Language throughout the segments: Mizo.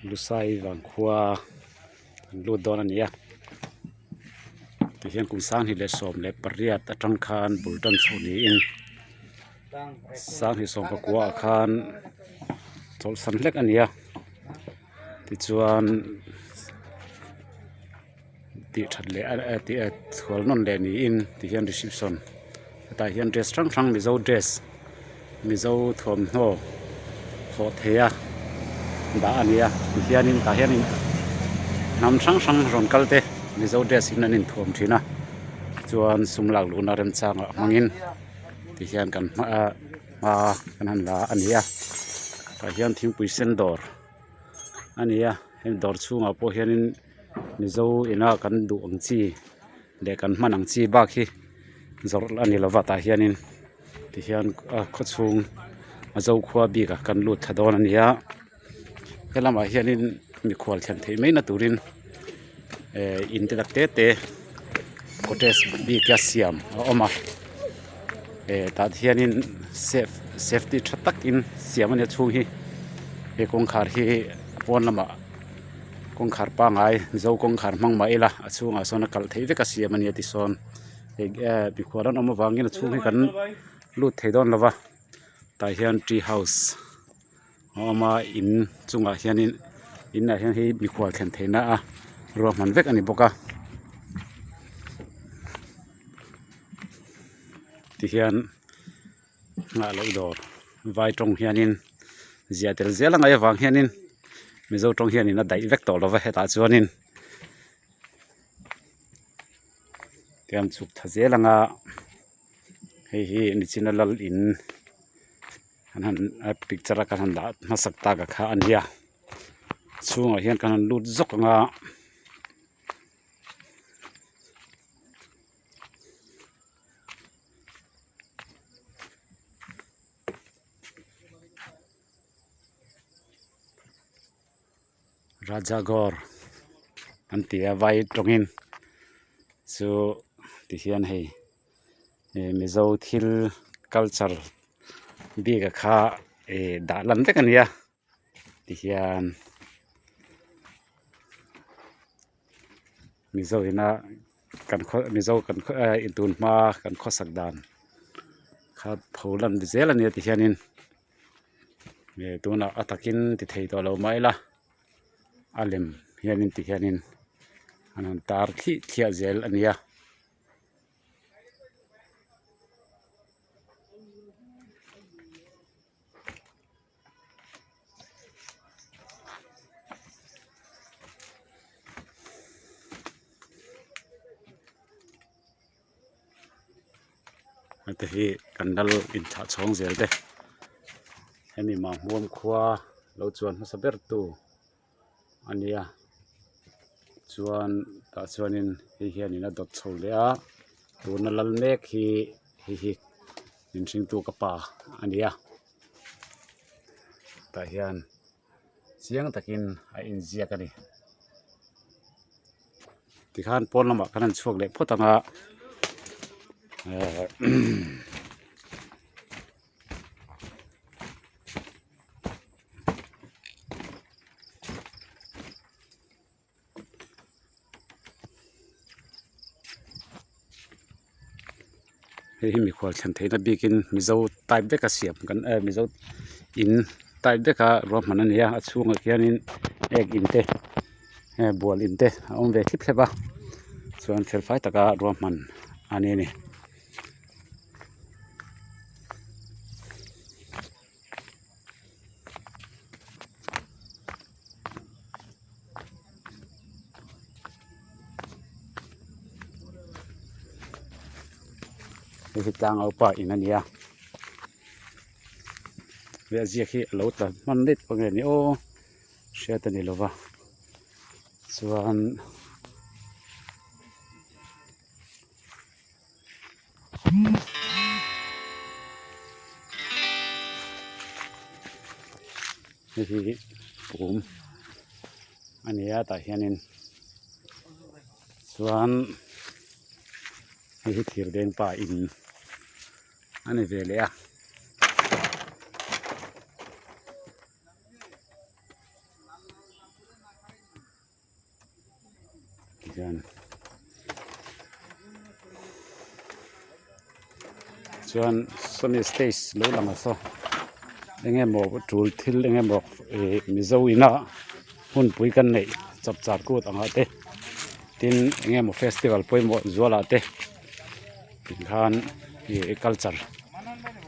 Lusai vangkhua an lut dawn a ni a tihian kum sanghnih leh sawm leh pariat atang khan bul tan chhoh niin sanghnih sawm pakua ah khan chawlhsan hlek a ni a tichuan tih that leh a chhual nawn leh niin tihian reception hetah hian dress hrang hrang mizo dress mizo thuamhnaw hawh thei a dah a ni a tihianin tah hianin hnam hrang hrang rawn kal te mizo dress in an inthuam thin a chuan sum lak luhna remchangah hmangin tihian kan hma hma kan han la a ni a tah hian thingpui sen dawr a ni a heng dawr chhungah pawh hianin mizo ina kan duh ang chi leh kan hman ang chi bak hi zawrh a ni lova tah hianin tihian a khaw chhung a zokhua bikah kan lut thla dawn a ni a helamah hianin mikhual thlen theih mai na turin eh in te tak te te cottage bik a siam a awm a eh tah hianin safe safety tha takin siam a nia chhung hi he kawngkhar hi a pawn lamah kawngkhar pangai mizo kawngkhar hmang mah ila a chhungah sawn a kalh theih vek a siam a nia tisawn mikhual an awm avangin a chhung hi kan lut thei dawn lo va tah hian tree house a awm a in chungah hianin inah hian hei mikhual thlen theihna a ruahman vek a ni bawk a tihian nghah loh dawr vai tawng hianin ziah tel zel a ngaih avang hianin mizo tawng hianin a daih vek tawh lo va hetah chuanin tiang chhuk tha zel anga hei hi nichina lal in an han a picture a kan han dah hmasak tak a kha a nia chhungah hian kan han lut zawk ang a. Rajagor an ti a vai tawngin chu tihian hei ih mizo thil culture bik a kha ih dah lan vek a ni a tihian mizo ina kan khaw mizo kan khaw eh tun hma kan khawsak dan kha pho lan zel a nia tihianin ih tunah a takin ti thei tawh lo mah ila a lem hianin tihianin an han tar thliah thliah zel a nia. Hete hi kan lal inthlah chhawng zel te hemi Mahmuam khua lo chuan hmasa ber tu a nia chuan tah chuanin hei hianin a dawt chho leh a tuna lal mek hi hei hi min hringtu ka pa a ni a tah hian chiang takin a inziak a ni tikhan pawn lamah khan an chhuak leh phawt ang a ehh. Hei hi mikhual thlen theihna bikin mizo type veka siam kan eh mizo in type veka ruahman a ni a a chhungah khianin ek in te eh bual in te a awm ve thlip thlep a chuan fel fai taka ruahman a ni a ni. Hei hi tlangau pa in a ni a he a ziak hi a lo tla hman daih tawh nge ni aw hriat a ni lo va chuan. Hei hi pum a ni a tah hianin chuan hei hi thir deng pa in a ni ve leh a. Chuan sawmi stage lo lang ah saw eng emaw tul thil eng emaw ih mizo ina hunpui kan neih chap char kut ang ah te tin eng emaw festival pawimawh zual ah te tikhan ih culture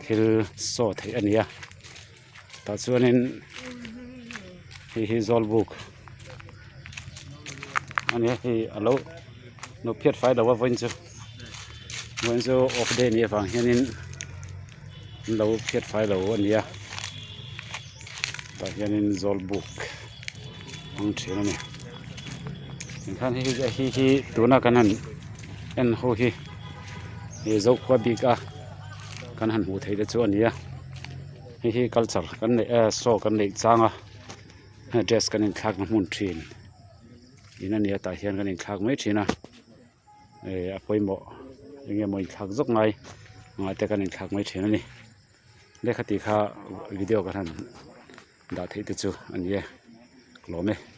thil saw theih a ni a tah chuanin hei hi zawlbuk a ni a hei a lo lo phiat fai lo a vawiin chu vawiin chu off day a nih avang hianin an lo phiat fai lo a ni a tah hianin zawlbuk hmang thin a ni tikhan hei hi hi tuna kan han en ho hi ih zokhua bik a kan han hmuh theih te chu a ni a hei hi culture kan neih eh show kan neih chang a dress kan inthlak na hmun thin in a ni a tah hian kan inthlak mai thin a eh a pawimawh eng emaw inthlak zawk ngai ngai te kan inthlak mai thin a ni lehkha tih kha video kan han dah theih te chu a ni e ka lawm e.